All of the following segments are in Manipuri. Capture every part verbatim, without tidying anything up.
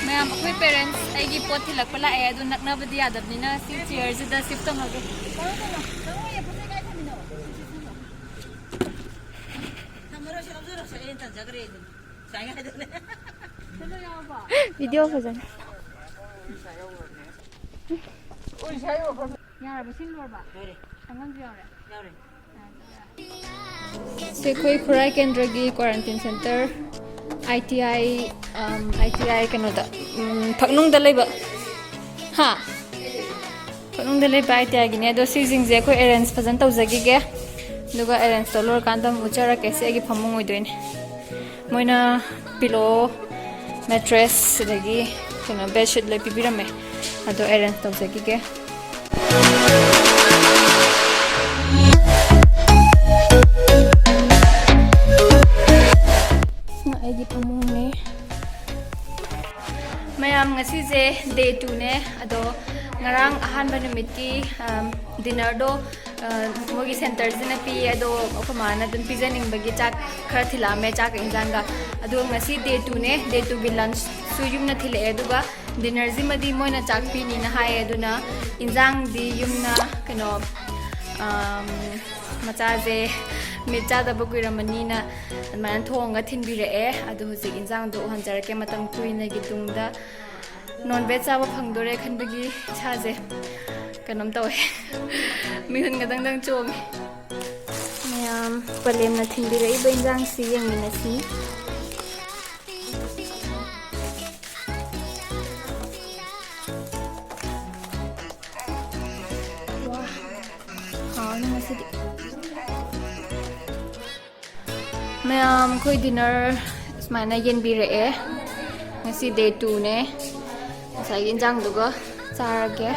ꯃꯌꯥꯝ, ꯑꯩꯈꯣꯏ parents ꯑꯩꯒꯤ ꯄꯣꯠ ꯊꯤꯜꯂꯛꯄ ꯂꯥꯛꯑꯦ, ꯑꯗꯨ ꯅꯛꯅꯕꯗꯤ ꯌꯥꯗꯕꯅꯤꯅ ꯁꯤ chairꯁꯤꯗ shift ꯇꯧꯅꯒꯦ꯫ Video ꯐꯖꯅ꯫ ꯌꯥꯔꯕ? ꯁꯤ ꯂꯣꯏꯔꯕ? ꯂꯣꯏꯔꯦ꯫ ꯑꯉꯥꯡꯁꯨ ꯌꯥꯎꯔꯦ? ꯌꯥꯎꯔꯦ꯫ ꯁꯤ ꯑꯩꯈꯣꯏ ꯈꯨꯔꯥꯏ ꯀꯦꯟꯗ꯭ꯔꯒꯤ quarantine center, I T I, um, I T I ꯀꯩꯅꯣꯗ, ꯎꯝ, ꯐꯛꯅꯨꯡꯗ ꯂꯩꯕ꯫ ꯍꯥ? ꯐꯛꯅꯨꯡꯗ ꯂꯩꯕ I T I ꯒꯤꯅꯦ꯫ ꯑꯗꯣ ꯁꯤꯁꯤꯡꯁꯦ ꯑꯩꯈꯣꯏ arrange ꯐꯖꯅ ꯇꯧꯖꯈꯤꯒꯦ, ꯑꯗꯨꯒ arrange ꯇꯧ ꯂꯣꯏꯔꯀꯥꯟꯗ ꯑꯃꯨꯛ ꯎꯠꯆꯔꯛꯀꯦ꯫ ꯁꯤ ꯑꯩꯒꯤ ꯐꯃꯨꯡ ꯑꯣꯏꯗꯣꯏꯅꯦ꯫ ꯃꯣꯏꯅ pillow, mattress, ꯑꯗꯒꯤ ꯀꯩꯅꯣ, bedsheet ꯂꯣꯏ ꯄꯤꯕꯤꯔꯝꯃꯦ꯫ ꯑꯗꯣ arrange ꯇꯧꯖꯈꯤꯒꯦ꯫ ꯁꯤꯅ ꯑꯩꯒꯤ ꯐꯃꯨꯡꯅꯦ꯫ ꯃꯌꯥꯝ, ꯉꯁꯤꯁꯦ day twoꯅꯦ꯫ ꯑꯗꯣ ꯉꯔꯥꯡ ꯑꯍꯥꯟꯕ ꯅꯨꯃꯤꯠꯀꯤ, ꯑꯝ, dinnerꯗꯣ, ꯑ, ꯃꯣꯏꯒꯤ centerꯁꯤꯅ ꯄꯤꯌꯦ꯫ ꯑꯗꯣ ꯑꯩꯈꯣꯏ ꯃꯥꯅ ꯑꯗꯨꯝ ꯄꯤꯖꯅꯤꯡꯕꯒꯤ ꯆꯥꯛ ꯈꯔ ꯊꯤꯜꯂꯛꯑꯝꯃꯦ, ꯆꯥꯛꯀ ꯏꯟꯖꯥꯡꯒ꯫ ꯑꯗꯣ ꯉꯁꯤ day twoꯅꯦ, day twoꯒꯤ lunchꯁꯨ ꯌꯨꯝꯅ ꯊꯤꯜꯂꯛꯑꯦ꯫ ꯑꯗꯨꯒ dinnerꯁꯤꯃꯗꯤ ꯃꯣꯏꯅ ꯆꯥꯛ ꯄꯤꯅꯤꯅ ꯍꯥꯏꯌꯦ꯫ ꯑꯗꯨꯅ ꯏꯟꯖꯥꯡꯗꯤ ꯌꯨꯝꯅ, ꯀꯩꯅꯣ, ꯑꯝ, ꯃꯆꯥꯁꯦ meat ꯆꯥꯗꯕ ꯀꯨꯏꯔꯝꯃꯅꯤꯅ ꯑꯗꯨꯃꯥꯏꯅ ꯊꯣꯡꯉꯒ ꯊꯤꯟꯕꯤꯔꯛꯑꯦ꯫ ꯑꯗꯣ ꯍꯧꯖꯤꯛ ꯏꯟꯖꯥꯡꯗꯣ ꯎꯍꯟꯖꯔꯛꯀꯦ꯫ ꯃꯇꯝ ꯀꯨꯏꯅꯒꯤ ꯇꯨꯡꯗ non veg ꯆꯥꯕ ꯐꯪꯗꯣꯔꯦ ꯈꯟꯕꯒꯤ ꯏꯁꯥꯁꯦ ꯀꯩꯅꯣꯝ ꯇꯧꯋꯦ꯫ ꯃꯤꯍꯨꯟ ꯈꯛꯇꯪꯗꯪ ꯆꯣꯡꯉꯦ꯫ ꯃꯌꯥꯝ ꯄꯂꯦꯝꯅ ꯊꯤꯟꯕꯤꯔꯛꯏꯕ ꯏꯟꯖꯥꯡꯁꯤ ꯌꯦꯡꯃꯤꯟꯅꯁꯤ꯫ ꯋꯥ, ꯍꯥꯎꯅꯤ ꯉꯁꯤꯗꯤ꯫ ꯃꯌꯥꯝ, ꯑꯩꯈꯣꯏ dinner ꯁꯨꯃꯥꯏꯅ ꯌꯦꯟꯕꯤꯔꯛꯑꯦ꯫ ꯉꯁꯤ day twoꯅꯦ꯫ ꯉꯁꯥꯏꯒꯤ ꯏꯟꯖꯥꯡꯗꯨꯒ ꯆꯥꯔꯒꯦ꯫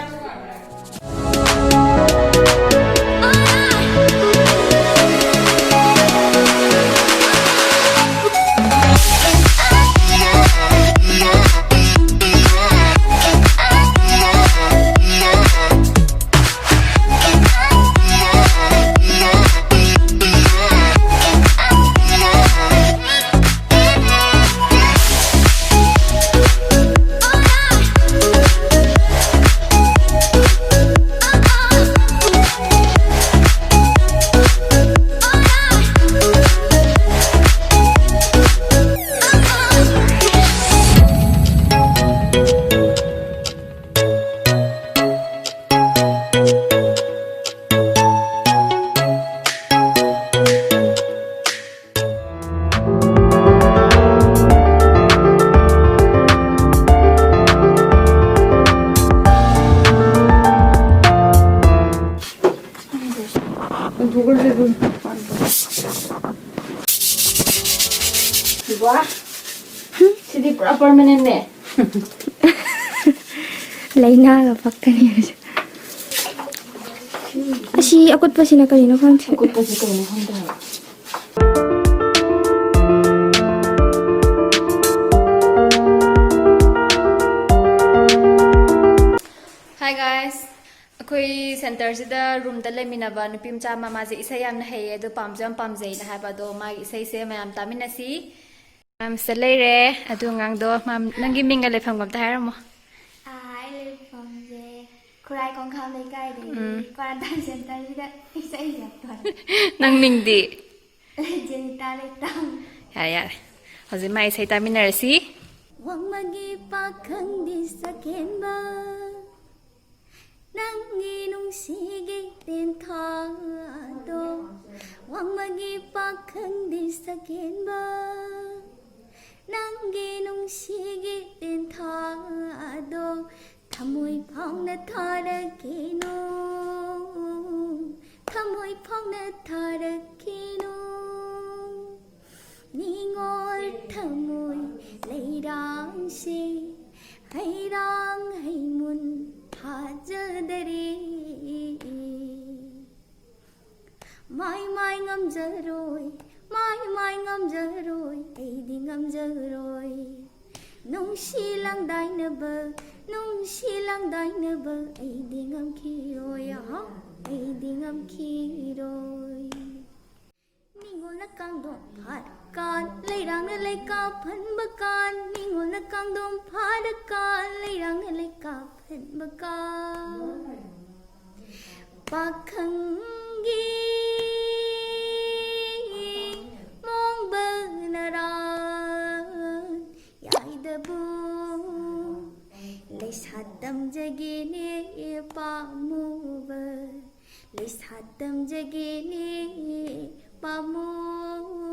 ꯋꯥ, ꯁꯤꯗꯤ ꯄꯨꯔꯥ ꯄꯔꯃꯅꯦꯟꯅꯦ꯫ ꯂꯥꯏꯅꯥꯒ ꯄꯛꯀꯅꯤ ꯍꯧꯖꯤꯛ꯫ ꯑꯁꯤ ꯑꯀꯨꯠꯄꯁꯤꯅ ꯀꯔꯤꯅꯣ ꯈꯪꯗꯦ꯫ ꯑꯀꯨꯠꯄꯁꯤ ꯀꯩꯅꯣ ꯈꯪꯗꯦ ꯍꯥꯏꯕ꯫ Hi guys, ꯑꯩꯈꯣꯏ ꯁꯦꯟꯇꯔꯁꯤꯗ ꯔꯨꯝꯗ ꯂꯩꯃꯤꯟꯅꯕ ꯅꯨꯄꯤ ꯃꯆꯥ ꯑꯃ, ꯃꯥꯁꯦ ꯏꯁꯩ ꯌꯥꯝꯅ ꯍꯩꯌꯦ, ꯑꯗꯣ ꯄꯥꯝꯁꯨ ꯌꯥꯝ ꯄꯥꯝꯖꯩꯅ ꯍꯥꯏꯕ꯫ ꯑꯗꯣ ꯃꯥꯒꯤ ꯏꯁꯩꯁꯦ ꯃꯌꯥꯝ ꯇꯥꯃꯤꯟꯅꯁꯤ꯫ ꯃꯌꯥꯝꯁꯤꯗ ꯂꯩꯔꯦ꯫ ꯑꯗꯨ ꯑꯉꯥꯡꯗꯣ, ꯃꯥ, ꯅꯪꯒꯤ ꯃꯤꯡꯒ ꯂꯩꯐꯝꯒ ꯑꯝꯇ ꯍꯥꯏꯔꯝꯃꯣ꯫ ꯑꯩ ꯂꯩꯐꯝꯁꯦ ꯈꯨꯔꯥꯏ ꯀꯣꯡꯈꯥꯝ ꯂꯩꯀꯥꯏꯗꯒꯤ꯫ ꯎꯝ꯫ ꯀ꯭ꯋꯥꯔꯟꯇꯥꯏꯟ ꯁꯦꯟꯇꯔꯁꯤꯗ ꯏꯁꯩ ꯌꯥꯝ ꯇꯥꯏ꯫ ꯅꯪ ꯃꯤꯡꯗꯤ? ꯖꯦꯅꯤꯇꯥ ꯂꯩꯇꯥꯝ꯫ ꯌꯥꯔꯦ, ꯌꯥꯔꯦ꯫ ꯍꯧꯖꯤꯛ ꯃꯥ ꯏꯁꯩ ꯇꯥꯃꯤꯟꯅꯔꯁꯤ꯫ ꯋꯥꯡꯃꯒꯤ ꯄꯥꯈꯪꯗꯤ ꯁꯛꯍꯦꯟꯕ, ꯅꯪꯒꯤ ꯅꯨꯡꯁꯤꯒꯤ ꯇꯦꯟꯊꯥꯗꯣ꯫ ꯋꯥꯡꯃꯒꯤ ꯄꯥꯈꯪꯗꯤ ꯁꯛꯍꯦꯟꯕ, ꯅꯪꯒꯤ ꯅꯨꯡꯁꯤꯒꯤ ꯇꯦꯟꯊꯥꯗꯣ꯫ ꯊꯃꯣꯏ ꯐꯥꯎꯅ ꯊꯥꯔꯛꯈꯤꯅꯨ, ꯊꯃꯣꯏ ꯐꯥꯎꯅ ꯊꯥꯔꯛꯈꯤꯅꯨ꯫ ꯅꯤꯉꯣꯜ ꯊꯃꯣꯏ ꯂꯩꯔꯥꯡꯁꯦ ꯍꯩꯔꯥꯡ ꯍꯩꯃꯨꯟ ꯊꯥꯖꯗꯔꯦ꯫ ꯃꯥꯏ ꯃꯥꯏ ꯉꯝꯖꯔꯣꯏ, ꯃꯥꯏ ꯃꯥꯏ ꯉꯝꯖꯔꯣꯏ, ꯑꯩꯗꯤ ꯉꯝꯖꯔꯣꯏ꯫ ꯅꯨꯡꯁꯤ ꯂꯥꯡꯗꯥꯏꯅꯕ, ꯅꯨꯡꯁꯤ ꯂꯥꯡꯗꯥꯏꯅꯕ ꯑꯩꯗꯤ ꯉꯝꯈꯤꯔꯣꯏ, ꯑꯍꯥ, ꯑꯩꯗꯤ ꯉꯝꯈꯤꯔꯣꯏ꯫ ꯅꯤꯉꯣꯜꯅ ꯀꯥꯡꯗꯣꯝ ꯐꯥꯔꯀꯥꯟ, ꯂꯩꯔꯥꯡꯅ ꯂꯩꯀꯥ ꯐꯟꯕ ꯀꯥꯟ, ꯅꯤꯉꯣꯜꯅ ꯀꯥꯡꯗꯣꯝ ꯐꯥꯔꯀꯥꯟ, ꯂꯩꯔꯥꯡꯅ ꯂꯩꯀꯥ ꯐꯟꯕ ꯀꯥꯟ꯫ ꯄꯥꯈꯪꯒꯤ ꯃꯣꯡꯕ ꯅꯔꯥꯟ ꯌꯥꯏꯗꯕꯨ ꯂꯩꯁꯥ ꯇꯝꯖꯒꯦꯅꯦ ꯄꯥꯝꯃꯨꯕ, ꯂꯩꯁꯥ ꯇꯝꯖꯒꯦꯅꯦ ꯄꯥꯝꯃꯨꯕ꯫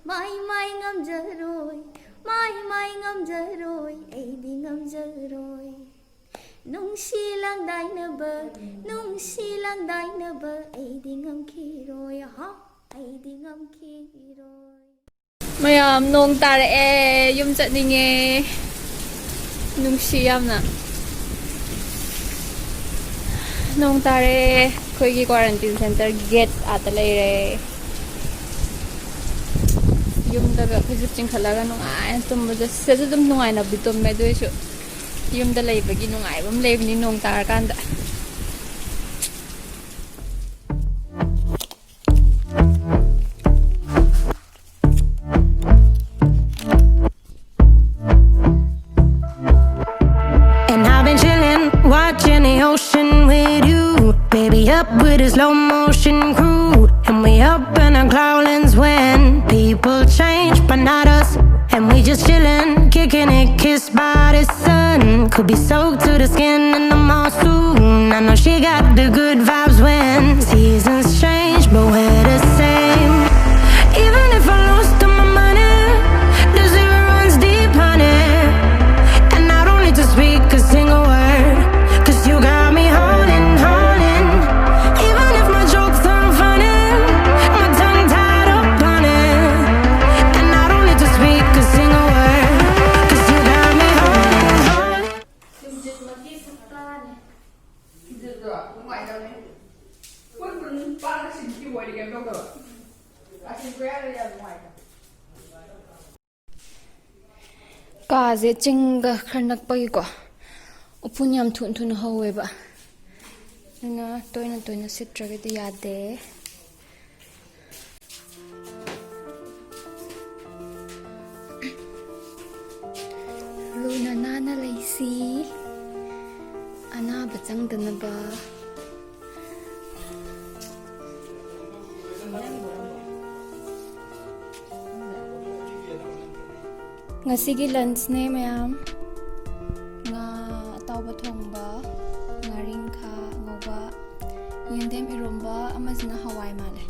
ꯃꯥꯏ ꯃꯥꯏ ꯉꯝꯖꯔꯣꯏ, ꯃꯥꯏ ꯃꯥꯏ ꯉꯝꯖꯔꯣꯏ, ꯑꯩꯗꯤ ꯉꯝꯖꯔꯣꯏ꯫ ꯅꯨꯡꯁꯤ ꯂꯥꯡꯗꯥꯏꯅꯕ, ꯅꯨꯡꯁꯤ ꯂꯥꯡꯗꯥꯏꯅꯕ ꯑꯩꯗꯤ ꯉꯝꯈꯤꯔꯣꯏ꯫ ꯑꯍꯥ꯫ ꯑꯩꯗꯤ ꯉꯝꯈꯤꯔꯣꯏ꯫ ꯃꯌꯥꯝ, ꯅꯣꯡ ꯇꯥꯔꯛꯑꯦ, ꯌꯨꯝ ꯆꯠꯅꯤꯡꯉꯦ꯫ ꯅꯨꯡꯁꯤ ꯌꯥꯝꯅ꯫ ꯅꯣꯡ ꯇꯥꯔꯦ꯫ ꯑꯩꯈꯣꯏꯒꯤ quarantine centre gate ꯑꯥꯗ ꯂꯩꯔꯦ꯫ ꯌꯨꯝꯗꯒ ꯐꯩꯖꯨꯞ ꯆꯤꯡꯈꯠꯂꯒ ꯅꯨꯡꯉꯥꯏꯅ ꯇꯨꯝꯕꯗꯣ꯫ ꯁꯤꯗꯁꯨ ꯑꯗꯨꯝ ꯅꯨꯡꯉꯥꯏꯅꯕꯨꯗꯤ ꯇꯨꯝꯃꯦ, ꯑꯗꯨ ꯑꯣꯏꯁꯨ ꯌꯨꯝꯗ ꯂꯩꯕꯒꯤ ꯅꯨꯡꯉꯥꯏꯕ ꯑꯃ ꯂꯩꯕꯅꯤ ꯅꯣꯡ ꯇꯥꯔꯀꯥꯟꯗ꯫ And I've been chillin', watching the ocean with you. Baby, up with a slow motion crew. And we up in our growlings when people change, but not us. And we just chillin', kicking it, kissed by the sun. Could be soaked to the skin in the mall soon. I know she got the good vibes when seasons change, but we're the same. Even if I lost all my money, the zero runs deep, honey. And I don't need to speak a single word, 'cause you got me holding, holding. Even if my jokes aren't funny, my tongue tied up on it. And I don't need to speak a single word, 'cause you got me holding, holding. ꯊꯤꯟꯖꯤꯟꯕꯒꯤ ꯁꯛꯇꯥꯅꯦ꯫ ꯊꯤꯟꯖꯤꯟꯕ ꯅꯨꯡꯉꯥꯏꯇꯕꯅꯦ꯫ ꯑꯩꯈꯣꯏ ꯈꯨꯟ ꯄꯥꯛꯅ ꯁꯤꯟꯈꯤꯕ ꯑꯣꯏꯗꯤ ꯀꯩꯝ ꯇꯧꯗꯕ꯫ ꯑꯁꯤꯟꯕ ꯌꯥꯔꯗꯤ ꯌꯥꯝ ꯅꯨꯡꯉꯥꯏꯇꯕ꯫ ꯀꯥꯁꯦ ꯆꯤꯡꯒ ꯈꯔ ꯅꯛꯄꯒꯤꯀꯣ, ꯎꯐꯨꯟ ꯌꯥꯝ ꯊꯨꯅ ꯊꯨꯅ ꯍꯧꯋꯦꯕ, ꯑꯗꯨꯅ ꯇꯣꯏꯅ ꯇꯣꯏꯅ ꯁꯤꯠꯇ꯭ꯔꯒꯗꯤ ꯌꯥꯗꯦ꯫ ꯂꯨꯅ ꯅꯥꯟꯅ ꯂꯩꯁꯤ, ꯑꯅꯥꯕ ꯆꯪꯗꯅꯕ꯫ ꯉꯁꯤꯒꯤ lunchꯅꯦ ꯃꯌꯥꯝ, ꯉꯥ ꯑꯇꯥꯎꯕ ꯊꯣꯡꯕ, ꯉꯥꯔꯤꯡꯈꯥ ꯉꯧꯕ, ꯌꯦꯟꯗꯦꯝ ꯏꯔꯣꯝꯕ, ꯑꯃꯁꯤꯅ ꯍꯋꯥꯏ ꯃꯥꯜꯂꯦ꯫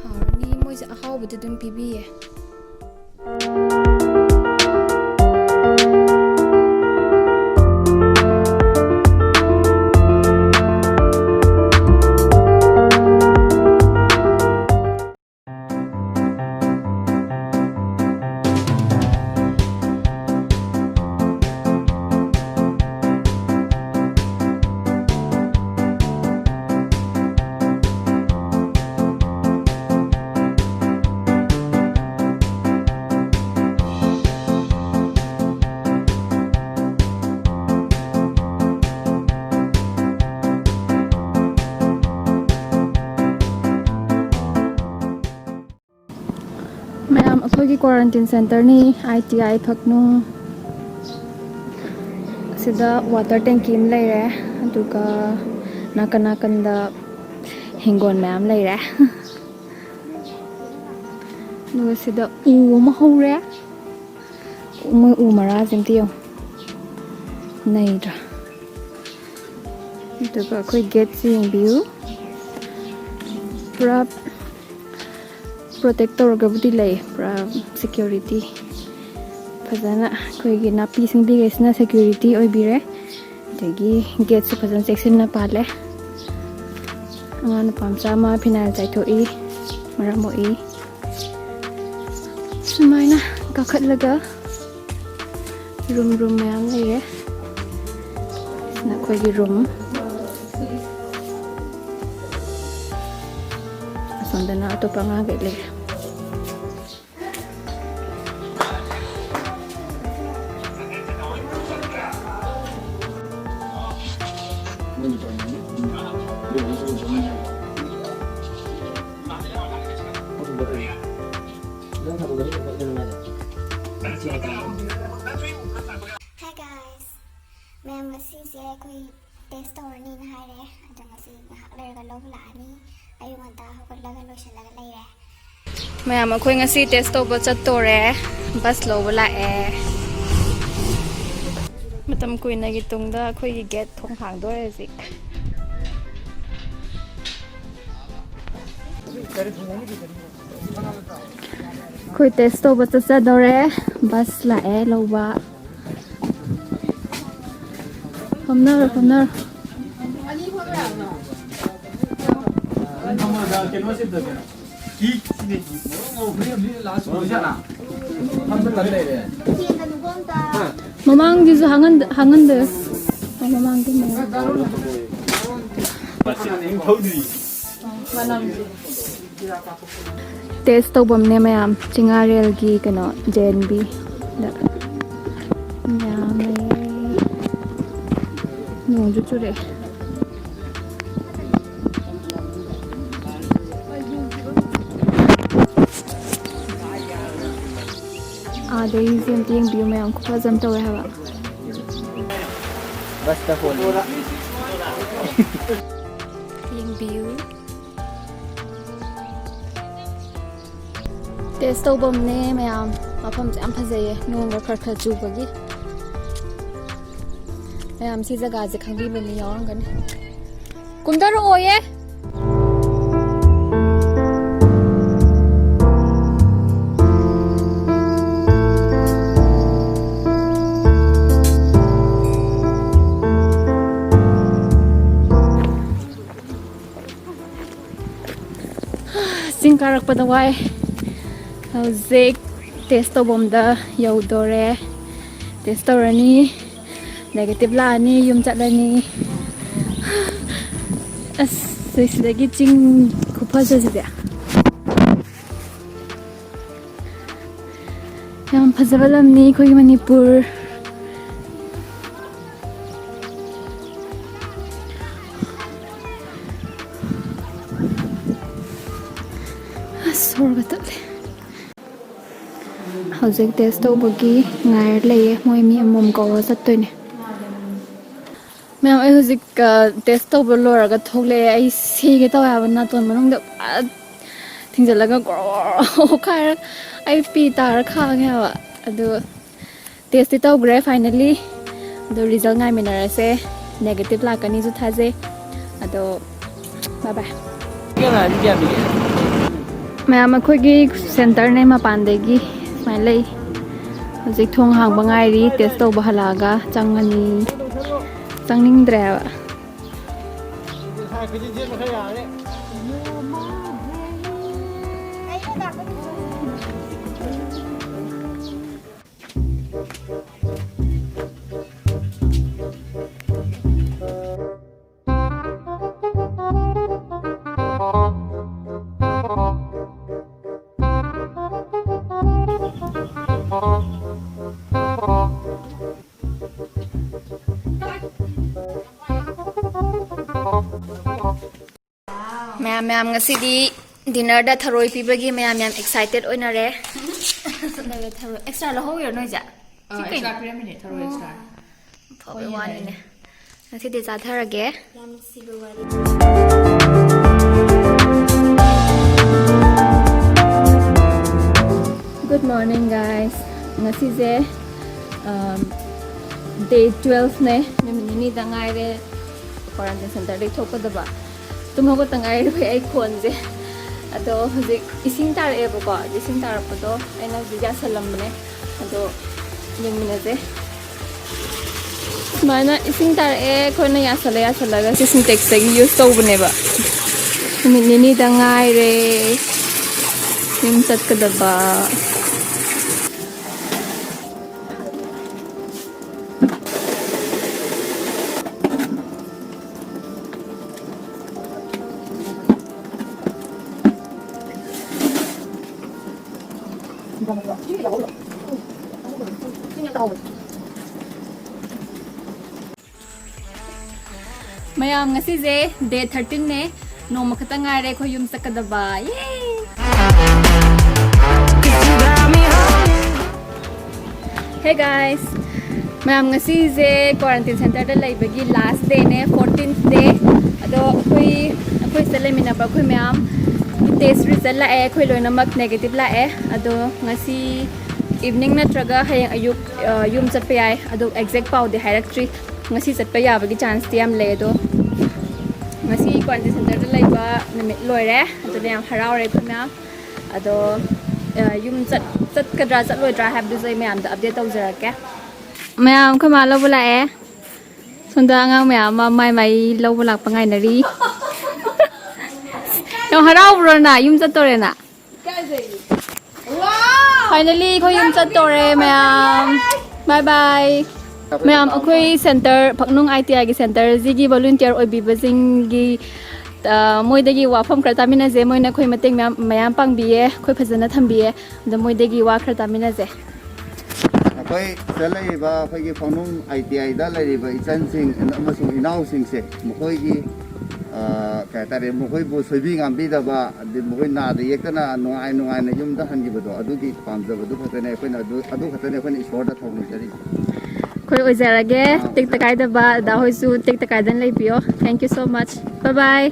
ꯍꯥꯎꯔꯅꯤ, ꯃꯣꯏꯁꯦ ꯑꯍꯥꯎꯕꯗꯤ ꯑꯗꯨꯝ ꯄꯤꯕꯤꯌꯦ꯫ ꯃꯌꯥꯝ, ꯑꯩꯈꯣꯏꯒꯤ quarantine centreꯅꯤ, ꯑꯥꯏ ꯇꯤ ꯑꯥꯏ ꯐꯛꯅꯨꯡ꯫ ꯁꯤꯗ water tank ꯑꯃ ꯂꯩꯔꯦ, ꯑꯗꯨꯒ ꯅꯥꯀꯟ ꯅꯥꯀꯟꯗ ꯍꯤꯡꯒꯣꯜ ꯃꯌꯥꯝ ꯂꯩꯔꯦ꯫ ꯑꯗꯨꯒ ꯁꯤꯗ ꯎ ꯑꯃ ꯍꯧꯔꯦ꯫ ꯃꯣꯏ ꯎ ꯃꯔꯥꯁꯦ ꯑꯝꯇ ꯌꯦꯡꯉꯨ, ꯅꯩꯗ꯭ꯔꯥ? ꯑꯗꯨꯒ ꯑꯩꯈꯣꯏ gateꯁꯦ ꯌꯦꯡꯕꯤꯌꯨ, ꯄꯨꯔꯥ protect ꯇꯧꯔꯒꯕꯨꯗꯤ ꯂꯩ, ꯄꯨꯔꯥ security꯫ ꯐꯖꯅ ꯑꯩꯈꯣꯏꯒꯤ ꯅꯥꯄꯤ ꯁꯤꯡꯕꯤꯈꯩꯁꯤꯅ security ꯑꯣꯏꯕꯤꯔꯦ꯫ ꯑꯗꯒꯤ gateꯁꯨ ꯐꯖꯅ ꯆꯦꯛꯁꯤꯟꯅ ꯄꯥꯜꯂꯦ꯫ ꯑꯉꯥꯡ ꯅꯨꯄꯥ ꯃꯆꯥ ꯑꯃ phenyl ꯆꯥꯏꯊꯣꯛꯏ, ꯃꯔꯝ ꯃꯣꯛꯏ꯫ ꯁꯨꯃꯥꯏꯅ ꯀꯥꯈꯠꯂꯒ room room ꯃꯌꯥꯝ ꯂꯩꯔꯦ꯫ ꯁꯤꯅ ꯑꯩꯈꯣꯏꯒꯤ room꯫ ꯑꯁꯣꯝꯗꯅ ꯑꯇꯣꯞꯄ ꯑꯉꯥꯡꯈꯩ ꯂꯩꯔꯦ꯫ Hi guys, ꯃꯌꯥꯝ, ꯉꯁꯤꯁꯦ ꯑꯩꯈꯣꯏ test ꯇꯧꯔꯅꯤꯅ ꯍꯥꯏꯔꯦ꯫ ꯑꯗꯣ ꯉꯁꯤ ꯉꯥꯏꯍꯥꯛ ꯂꯩꯔꯒ ꯂꯧꯕ ꯂꯥꯛꯑꯅꯤ꯫ ꯑꯌꯨꯛ ꯉꯟꯇꯥ ꯍꯧꯒꯠꯂꯒ ꯂꯣꯏꯁꯤꯜꯂꯒ ꯂꯩꯔꯦ꯫ ꯃꯌꯥꯝ, ꯑꯩꯈꯣꯏ ꯉꯁꯤ test ꯇꯧꯕ ꯆꯠꯇꯣꯔꯦ꯫ Bus ꯂꯧꯕ ꯂꯥꯛꯑꯦ꯫ ꯃꯇꯝ ꯀꯨꯏꯅꯒꯤ ꯇꯨꯡꯗ ꯑꯩꯈꯣꯏꯒꯤ gate ꯊꯣꯡ ꯍꯥꯡꯗꯣꯔꯦ ꯍꯧꯖꯤꯛ꯫ ꯑꯩꯈꯣꯏ test ꯇꯧꯕ ꯆꯠꯆꯗꯧꯔꯦ꯫ Bus ꯂꯥꯛꯑꯦ ꯂꯧꯕ꯫ ꯐꯝꯅꯔꯣ, ꯐꯝꯅꯔꯣ꯫ ꯃꯃꯥꯡꯒꯤꯁꯨ ꯍꯥꯡꯍꯟꯗ-, ꯍꯥꯡꯍꯟꯗꯦ꯫ ꯑꯣ, ꯃꯃꯥꯡꯒꯤ ꯃꯌꯥꯝ꯫ Test ꯇꯧꯐꯝꯅꯦ ꯃꯌꯥꯝ, ꯆꯤꯡꯉꯥꯔꯦꯜꯒꯤ ꯀꯩꯅꯣ, J N B ꯗ ꯃꯌꯥꯝ ꯂꯩꯌꯦ꯫ ꯅꯣꯡꯁꯨ ꯆꯨꯔꯛꯑꯦ꯫ ꯑꯗꯩꯁꯦ ꯑꯝꯇ ꯌꯦꯡꯕꯤꯌꯨ ꯃꯌꯥꯝ, ꯈꯨꯐꯖ ꯑꯃ ꯇꯧꯋꯦ ꯍꯥꯏꯕ꯫ ꯕꯁꯇ ꯍꯣꯜꯂꯤ꯫ ꯌꯦꯡꯕꯤꯌꯨ꯫ ꯇꯦꯁ ꯇꯧꯐꯝꯅꯦ ꯃꯌꯥꯝ꯫ ꯃꯐꯝꯁꯦ ꯌꯥꯝ ꯐꯖꯩꯌꯦ, ꯅꯣꯡꯒ ꯈꯔ ꯈꯔ ꯆꯨꯕꯒꯤ꯫ ꯃꯌꯥꯝ ꯁꯤ ꯖꯒꯥꯁꯦ ꯈꯪꯕꯤꯕ ꯃꯤ ꯌꯥꯎꯔꯝꯒꯅꯤ꯫ ꯀꯨꯝꯊꯔꯛꯑꯣꯌꯦ꯫ ꯆꯤꯡ ꯀꯥꯔꯛꯄꯗ ꯋꯥꯏ꯫ ꯍꯧꯖꯤꯛ ꯇꯦꯁ ꯇꯧꯐꯝꯗ ꯌꯧꯗꯣꯔꯦ꯫ ꯇꯦꯁ ꯇꯧꯔꯅꯤ, ꯅꯦꯒꯦꯇꯤꯚ ꯂꯥꯛꯑꯅꯤ, ꯌꯨꯝ ꯆꯠꯂꯅꯤ꯫ ꯑꯁ, ꯁꯤꯗꯒꯤ ꯆꯤꯡ ꯈꯨꯐꯖꯁꯤꯗꯤ꯫ ꯌꯥꯝ ꯐꯖꯕ ꯂꯝꯅꯤ ꯑꯩꯈꯣꯏꯒꯤ ꯃꯅꯤꯄꯨꯔ꯫ ꯑꯁ, ꯁꯣꯔꯒ ꯇꯠꯂꯦ꯫ ꯍꯧꯖꯤꯛ ꯇꯦꯁ ꯇꯧꯕꯒꯤ ꯉꯥꯏꯔ ꯂꯩꯌꯦ꯫ ꯃꯣꯏ ꯃꯤ ꯑꯃꯃꯝ ꯀꯧꯔ ꯆꯠꯇꯣꯏꯅꯦ꯫ ꯃꯌꯥꯝ, ꯑꯩ ꯍꯧꯖꯤꯛ, ꯑ, ꯇꯦꯁ ꯇꯧꯕ ꯂꯣꯏꯔꯒ ꯊꯣꯛꯂꯛꯑꯦ꯫ ꯑꯩ ꯁꯤꯒꯦ ꯇꯧꯋꯦ ꯍꯥꯏꯕ, ꯅꯥꯇꯣꯟ ꯃꯅꯨꯡꯗ ꯄꯨꯔꯥ ꯊꯤꯡꯖꯤꯜꯂꯒ ꯒ꯭ꯔꯣ ꯈꯥꯏꯔ ꯑꯩ ꯄꯤ ꯇꯥꯔ ꯈꯥꯡꯉꯦ ꯍꯥꯏꯕ꯫ ꯑꯗꯨ ꯇꯦꯁꯇꯤ ꯇꯧꯈ꯭ꯔꯦ finally꯫ ꯑꯗꯣ ꯔꯤꯖꯜ ꯉꯥꯏꯃꯤꯟꯅꯔꯁꯦ꯫ ꯅꯦꯒꯦꯇꯤꯚ ꯂꯥꯛꯀꯅꯤꯁꯨ ꯊꯥꯖꯩ꯫ ꯑꯗꯣ bye bye꯫ ꯃꯌꯥꯝ, ꯑꯩꯈꯣꯏꯒꯤ ꯁꯦꯟꯇꯔꯅꯦ, ꯃꯄꯥꯟꯗꯒꯤ ꯁꯨꯃꯥꯏꯅ ꯂꯩ꯫ ꯍꯧꯖꯤꯛ ꯊꯣꯡ ꯍꯥꯡꯕ ꯉꯥꯏꯔꯤ, ꯇꯦꯁ ꯇꯧꯕ ꯍꯜꯂꯛꯑꯒ ꯆꯪꯉꯅꯤ꯫ ꯆꯪꯅꯤꯡꯗ꯭ꯔꯦ ꯍꯥꯏꯕ꯫ ꯃꯌꯥꯝ, ꯃꯌꯥꯝ, ꯉꯁꯤꯗꯤ Dinnerꯗ ꯊꯔꯣꯏ ꯄꯤꯕꯒꯤ ꯃꯌꯥꯝ ꯌꯥꯝ excited ꯑꯣꯏꯅꯔꯦ꯫ ꯁꯤꯗꯒ ꯊꯔꯣꯏ extra ꯂꯧꯍꯧꯔꯤꯔꯣ ꯅꯣꯏꯁꯦ? ꯑꯥ, ꯁꯤ ꯀꯩꯅꯣ? Extra ꯄꯤꯔꯝꯃꯤꯅꯦ, ꯊꯔꯣꯏ extra꯫ ꯐꯕꯩ ꯋꯥꯅꯤꯅꯦ꯫ ꯉꯁꯤꯗꯤ ꯆꯥꯊꯔꯒꯦ꯫ ꯌꯥꯝ ꯅꯨꯡꯁꯤꯕ ꯋꯥꯔꯤ꯫ Good morning, guys. ꯉꯁꯤꯁꯦ, um, day twelveꯅꯦ, ꯅꯨꯃꯤꯠ ꯅꯤꯅꯤꯗ ꯉꯥꯏꯔꯦ quarantine centreꯗꯒꯤ ꯊꯣꯛꯀꯗꯕ꯫ ꯇꯨꯝ ꯍꯧꯒꯠꯇ ꯉꯥꯏꯔꯤꯕꯩ ꯑꯩ ꯈꯣꯟꯁꯦ꯫ ꯑꯗꯣ ꯍꯧꯖꯤꯛ ꯏꯁꯤꯡ ꯇꯥꯔꯛꯑꯦꯕꯀꯣ꯫ ꯑꯗꯣ ꯏꯁꯤꯡ ꯇꯥꯔꯛꯄꯗꯣ ꯑꯩꯅ ꯍꯧꯖꯤꯛ ꯌꯥꯁꯜꯂꯝꯕꯅꯦ꯫ ꯑꯗꯣ ꯌꯦꯡꯃꯤꯟꯅꯁꯦ꯫ ꯁꯨꯃꯥꯏꯅ ꯏꯁꯤꯡ ꯇꯥꯔꯛꯑꯦ, ꯑꯩꯈꯣꯏꯅ ꯌꯥꯁꯜꯂ ꯌꯥꯁꯜꯂꯒ ꯁꯤ Sintexꯇꯒꯤ use ꯇꯧꯕꯅꯦꯕ꯫ ꯅꯨꯃꯤꯠ ꯅꯤꯅꯤꯗ ꯉꯥꯏꯔꯦ ꯌꯨꯝ ꯆꯠꯀꯗꯕ꯫ ꯃꯌꯥꯝ, ꯉꯁꯤꯁꯦ day thirteenꯅꯦ꯫ ꯅꯣꯡꯃ ꯈꯛꯇ ꯉꯥꯏꯔꯦ ꯑꯩꯈꯣꯏ ꯌꯨꯝ ꯆꯠꯀꯗꯕ꯫ Yay! Hey guys! ꯃꯌꯥꯝ, ꯉꯁꯤꯁꯦ quarantine centreꯗ ꯂꯩꯕꯒꯤ last dayꯅꯦ, fourteenth day꯫ ꯑꯗꯣ ꯑꯩꯈꯣꯏ, ꯑꯩꯈꯣꯏ ꯁꯤꯗ ꯂꯩꯃꯤꯟꯅꯕ ꯑꯩꯈꯣꯏ ꯃꯌꯥꯝ test result ꯂꯥꯛꯑꯦ, ꯑꯩꯈꯣꯏ ꯂꯣꯏꯅꯃꯛ negative ꯂꯥꯛꯑꯦ꯫ ꯑꯗꯣ ꯉꯁꯤ evening ꯅꯠꯇ꯭ꯔꯒ ꯍꯌꯦꯡ ꯑꯌꯨꯛ, ꯑ, ꯌꯨꯝ ꯆꯠꯄ ꯌꯥꯏ꯫ ꯑꯗꯣ exact ꯄꯥꯎꯗꯤ ꯍꯥꯏꯔꯛꯇ꯭ꯔꯤ꯫ ꯉꯁꯤ ꯆꯠꯄ ꯌꯥꯕꯒꯤ chanceꯇꯤ ꯌꯥꯝ ꯂꯩ꯫ ꯑꯗꯣ ꯉꯁꯤ quarantine centreꯗ ꯂꯩꯕ ꯅꯨꯃꯤꯠ ꯂꯣꯏꯔꯦ꯫ ꯑꯗꯨꯅ ꯌꯥꯝ ꯍꯔꯥꯎꯔꯦ ꯑꯩꯈꯣꯏ ꯃꯌꯥꯝ꯫ ꯑꯗꯣ, ꯑ, ꯌꯨꯝ ꯆꯠ-, ꯆꯠꯀꯗ꯭ꯔꯥ ꯆꯠꯂꯣꯏꯗ꯭ꯔꯥ ꯍꯥꯏꯕꯗꯨꯁꯨ ꯑꯩ ꯃꯌꯥꯝꯗ update ꯇꯧꯖꯔꯛꯀꯦ꯫ ꯃꯌꯥꯝ, ꯑꯩꯈꯣꯏ ꯃꯥ ꯂꯧꯕ ꯂꯥꯛꯑꯦ꯫ ꯁꯣꯝꯗ ꯑꯉꯥꯡ ꯃꯌꯥꯝ ꯑꯃ ꯃꯥꯏ ꯃꯥꯏ ꯂꯧꯕ ꯂꯥꯛꯄ ꯉꯥꯏꯅꯔꯤ꯫ ꯌꯥꯝ ꯍꯔꯥꯎꯕ꯭ꯔꯣ ꯅ? ꯌꯨꯝ ꯆꯠꯇꯣꯔꯦꯅ? Finally ꯑꯩꯈꯣꯏ ꯌꯨꯝ ꯆꯠꯇꯣꯔꯦ ꯃꯌꯥꯝ꯫ Bye bye꯫ ꯃꯌꯥꯝ, ꯑꯩꯈꯣꯏ centre, ꯄꯛꯅꯨꯡ ITIꯒꯤ centreꯁꯤꯒꯤ volunteer ꯑꯣꯏꯕꯤꯕꯁꯤꯡꯒꯤ, ꯑ, ꯃꯣꯏꯗꯒꯤ ꯋꯥꯐꯝ ꯈꯔ ꯇꯥꯃꯤꯟꯅꯁꯦ꯫ ꯃꯣꯏꯅ ꯑꯩꯈꯣꯏ ꯃꯇꯦꯡ ꯃꯌꯥꯝ, ꯃꯌꯥꯝ ꯄꯥꯡꯕꯤꯌꯦ, ꯑꯩꯈꯣꯏ ꯐꯖꯅ ꯊꯝꯕꯤꯌꯦ꯫ ꯑꯗꯣ ꯃꯣꯏꯗꯒꯤ ꯋꯥ ꯈꯔ ꯇꯥꯃꯤꯟꯅꯁꯦ꯫ ꯑꯩꯈꯣꯏ ꯁꯤꯗ ꯂꯩꯔꯤꯕ ꯑꯩꯈꯣꯏꯒꯤ ꯄꯛꯅꯨꯡ ITIꯗ ꯂꯩꯔꯤꯕ ꯏꯆꯟꯁꯤꯡ ꯑꯃꯁꯨꯡ ꯏꯅꯥꯎꯁꯤꯡꯁꯦ, ꯃꯈꯣꯏꯒꯤ, ꯑ, ꯀꯩ ꯍꯥꯏꯇꯥꯔꯦ, ꯃꯈꯣꯏꯕꯨ ꯁꯣꯏꯕꯤ ꯉꯥꯝꯕꯤꯗꯕ, ꯑꯗꯩ ꯃꯈꯣꯏ ꯅꯥꯗ ꯌꯦꯛꯇꯅ ꯅꯨꯡꯉꯥꯏ ꯅꯨꯡꯉꯥꯏꯅ ꯌꯨꯝꯗ ꯍꯟꯈꯤꯕꯗꯣ, ꯑꯗꯨꯒꯤ ꯄꯥꯝꯖꯕꯗꯨ ꯈꯛꯇꯅꯦ ꯑꯩꯈꯣꯏꯅ, ꯑꯗꯨ ꯑꯗꯨ ꯈꯛꯇꯅꯦ ꯑꯩꯈꯣꯏꯅ ꯏꯁꯣꯔꯗ ꯊꯧꯅꯤꯖꯔꯤ꯫ ꯑꯩꯈꯣꯏ ꯑꯣꯏꯖꯔꯒꯦ꯫ ꯇꯦꯛꯇ ꯀꯥꯏꯗꯕ ꯑꯗꯥ ꯍꯣꯏꯁꯨ ꯇꯦꯛꯇ ꯀꯥꯏꯗꯅ ꯂꯩꯕꯤꯌꯣ꯫ Thank you so much. Bye bye.